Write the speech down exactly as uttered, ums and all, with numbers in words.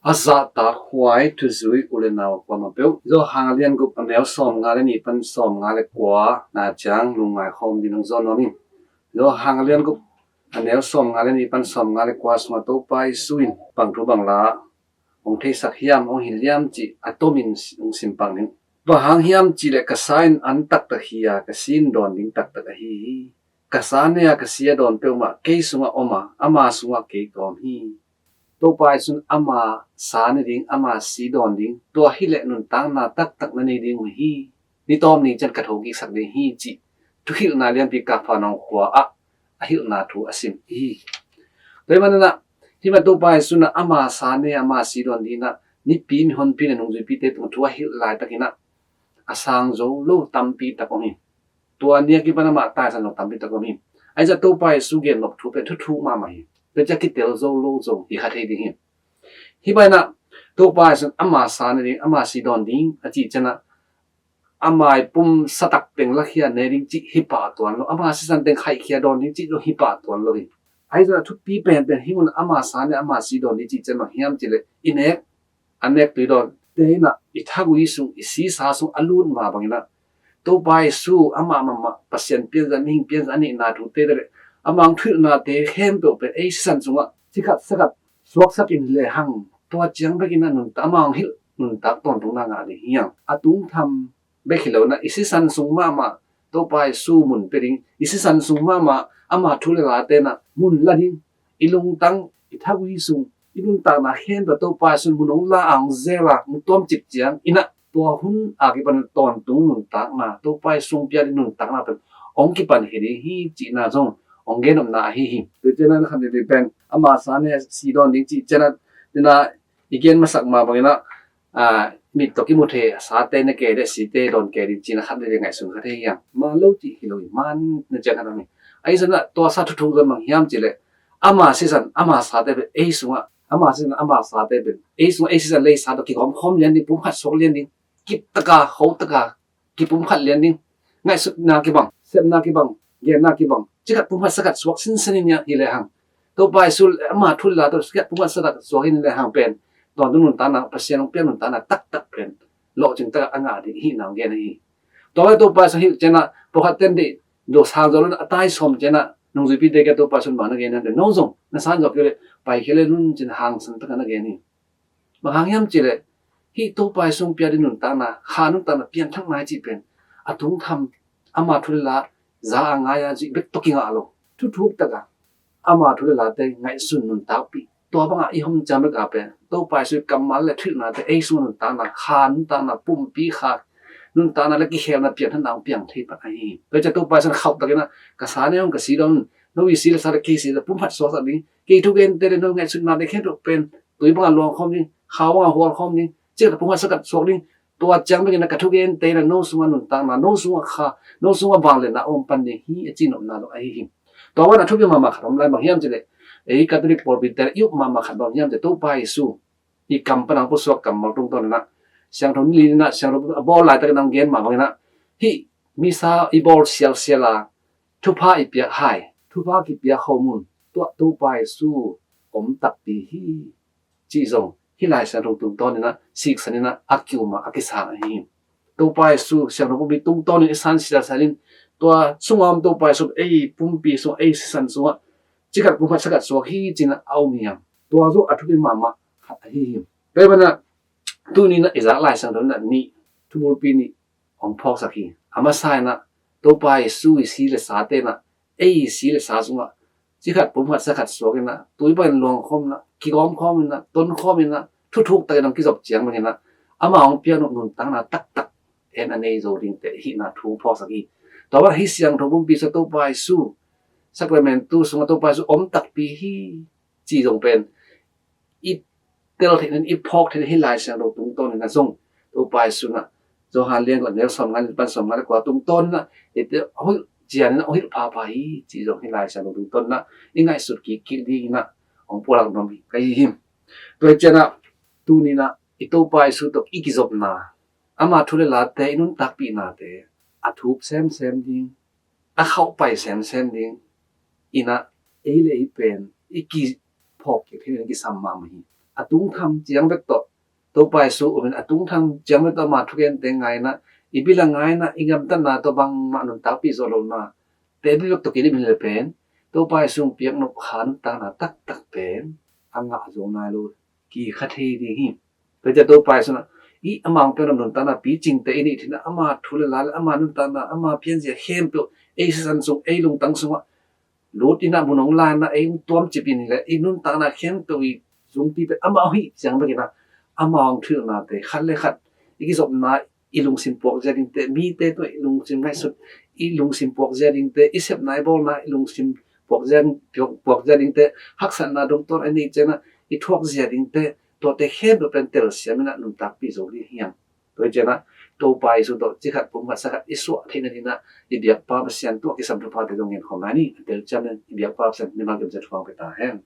A zahtakhuai thuzui u le nau kuamah peuh, Johan a lian guk a neu sawmnga le nih pan sawmnga le kua na ciang lungngai khawm ding hong zawn nuam ing. Johan a lian guk a neu sawmnga le nih pan sawmnga le kua sungah Topa Jesu in bang thu bang la hong theisak hiam, hong hilh hiam cih a tomin hong sim pak ning. Bang hang hiam cih leh ka sa in an taktak hi a, ka si in dawn ding taktak ahi hi. Ka sa nei a ka si a dawn peuhmah kei sungah om a, ama sungah kei ka om hi. Topa Jesu in ama sa nei ding, ama si dawn ding, tua hileh nuntakna taktak na nei ding uh hi. Ni tawp ni ciang ka thokiksak ding hi cih thuhilhna lianpi Kapernaum khua ah a hilhna thu a sim hi. Tua hi maninah hih man Topa Jesu in ama sa nei, ama si dawn ding inah mipi, mihonpi le nungzuipite tungah thu a hilh laitakinah a sang zo lo tampi tak om hi. Tua ni a kipan amah taisan lo tampi tak om hi. Ahi zah Topa Jesu gen nop thu pen thuthuk mahmah hi. Tua ciah kitel zo lo zo hi kha thei ding hi. Hih banah Topa Jesu in ama sa nei ding, ama si dawn ding a cih cianah ama i pum satak teng lakhia ne ding cih hi pah tuan lo, ama sisan teng khaihkhia dawn ding cih lo hi pah tuan lo hi. Ahi zah thupi penpen hi mun ama sa nei, ama si dawn ding cih cian bang hiam cih leh i nek a nek tui dawn te inah i thagui sung, i sisa sung a lut ma banginah Topa Jesu amah mahmah Pasian pianzan, mihing pianzan a nihna thute te le amah hong thuhilhnate khempeuh pen ei sisan sungah cikhat sakhat suaksak in lehang tua ciang bekinah nuntak, amah hong hilh nuntak tawntungna ngah ding hi hang. A tungtham bek hi lo inah i sisan sung mahmah Topa Jesu mun pia ding, i sisan sung mahmah ama thu le late inah mun la ding, i lungtang, i thagui sung, i nuntakna khempeuh Topa Jesu in mun hong la a hong zel a hong tuamcip ciang inah tua hun a kipan tawntung nuntakna, Topa Jesu hong pia ding nuntakna pen hong kipan hi ding hi cihna zong hong gen nopna ahi hi. Tua cianah na khat ding pen ama sa nei a si dawn ding cih cianah nina i gen masak ma banginah a, mit tawh kimu thei a sate na kei le site dawn kei ding cihna khat le ngaihsun kha thei hiam? Man lo cih hi lo hi, man na ciang khat a mi. Ahi zongin ah tua sa thuthuk zong bang hiam cih leh ama sisan ama sate pen ei sungah, ama sisan ama sate pen ei sungah ei sisan le ei sa tawh kigawm khawm lian ding, pum khat suak lian ding, kip taka, ho taka, kipum khat lian ding, ngaihsutna kibang, sepna kibang, genna kibang, cikhat pum khat sakhat suak sinsen in hi lehang, Topa Jesu ama thu le la tawh cikhat pum khat sakhat suak in hi lehang pen tawntung nuntakna, Pasian hong piak nuntakna taktak pen lawhcing takah a ngah ding hi nang gen ahi. Tua le Topa Jesu hilh cianah pawlkhat ten dih lo sang zo lo a tai sawm cianah nungzuipite kiang Topa Jesu in bang na gen hiam cih leh, no zong na san zo kei leh pai kei le nun cin hangsan takah na gen hi. Bang hang hiam cih leh hih Topa Jesu hong pia ding nuntakna, kha nuntakna pianthakna hi cih pen a tungtham ama thu le la za a ngai a zuih bek tawh kingah lo. Thuthuk takah ama thu le late ngaihsun nuntakpih, tua bangah i hong ciam bek a pen Topa Jesu kammal le thuhilhnate ei sung nuntakna, kha nuntakna, pumpi kha nuntakna le kikhelna pianthatna hong piang thei pan ahi hi. Tua ciah Topa Jesu in khauh takin ah ka sa nei hong ka si dawn, no i si le sa le kei si le pum khat suaksak ding, kei thugente le no ngaihsutnate khempeuh pen tui bangah luang khawm ding, khau bangah hual khawm ding, cikhat pum khat sakhat suak ding. Tua ciang bekin ah ka thugente le no sungah nuntakna, no sungah kha, no sungah vangliatna a om pan ding hi a ci nopna lo ahi hi. Tua banah thupi mahmah khat om lai bang hiam cih leh, ei Catholic pawlpite i up mahmah khat bang hiam cih leh Topa Jesu i kam pan a hong pusuak kammal tungtawn inah, siangtho nilin inah, siangtho a bawl laitakin a hong gen mah bangin ah, hih misa i bawl sialsial a thupha i piak hai, thupha kipiak ho mun tuah Topa Jesu om takpi hi cih zong hih Lai Siangtho tungtawn inah siksan inah a kium a a kisang ahi hi. Topa Jesu siangtho pumpi tungtawn in i san sialsial in tua sungah om Topa Jesu ei pumpi sungah, ei sisan sungah cikhat pum khat sakhat suak hi ci-in a om hi hang. Tua zong a thupi mahmah khat ahi hi. Tua hi banah tuni inah i zak Lai Siangtho inah nih, thubulpi nih hong phawksak hi. A masa inah Topa Jesu i si le sate inah ei si le sa sungah cikhat pum khat sakhat suak inah tui bangin luang khawm inah, kigawm khawm inah, ton khawm inah, thuthuk takin hong kizop ciang bangin ah ama hong piak nop nuntakna taktak en a nei zo dingte hihna thu hong phawksak hi. Tua banah hih siangtho pumpi sungah Topa Jesu, Sacramentu sungah Topa Jesu om takpi hi ci zong pen i tel theih in, i phawk theih in hih Lai Siangtho tungtawn inah zong Topa Jesu inah Johan lian kua neu sawmnga le nih pan sawmnga le kua tungtawn inah eite hong hilh cian inah hong hilh phapha hi ci zong hih Lai Siangtho tungtawn inah i ngaihsut kikkik ding inah hong pulak nuam hi ka hi hi. Tua hi cianah tuni inah i Topa Jesu tawh i kizopna, ama thu le late, i nuntakpihnate a thup semsem ding, a khauhpai semsem ding inah ei le ei pen i kiphawk kik theih in kisam mahmah hi. a tungtham ciang bek tawh Topa Jesu um in a tungtham ciang bek tawh ama thugente ngai in ah, i bil a ngai in ah, i gamtatna tawh bangmah nuntakpih zawh lohna te bil bek tawh kidim hi leh pen Topa Jesu piak nop kha nuntakna taktak pen a ngah zo nai lo, kikha thei ding hi. Tua ciang Topa Jesu in ah, i ama hong piak nop nuntakna picingte i nih hi in ah, ama thu le la le ama nuntakna, ama pianzia khempeuh ei sisan sung, ei lungtang sungah lut in ah, mun hong la in ah, ei hong tuamcip in leh i nuntakna khempeuh i zungpi pen amau hi ciang bek in ah, amau hong thuhilhnate khat le khat, i kizopna i lungsim puakzia dingte, mite tungah i lungsim ngaihsut, i lungsim puakzia dingte, i sepna i bawlna i lungsim puakzia, puakzia dingte, haksatna dongtawn a neih ciang ah i thuakzia dingte, tuate khempeuh pen telsiam in ah nuntakpih zo ding hiam? Tua hi ciang ah Topa Jesu tawh cikhat pumkhat sakhat i suah theihna ding in ah i biakpa Pasian tungah kisam thuphate zong ngen khawm lai ni. A telciam in i biakpa Pasian in mimal kim zia thupha hong pia ta hen.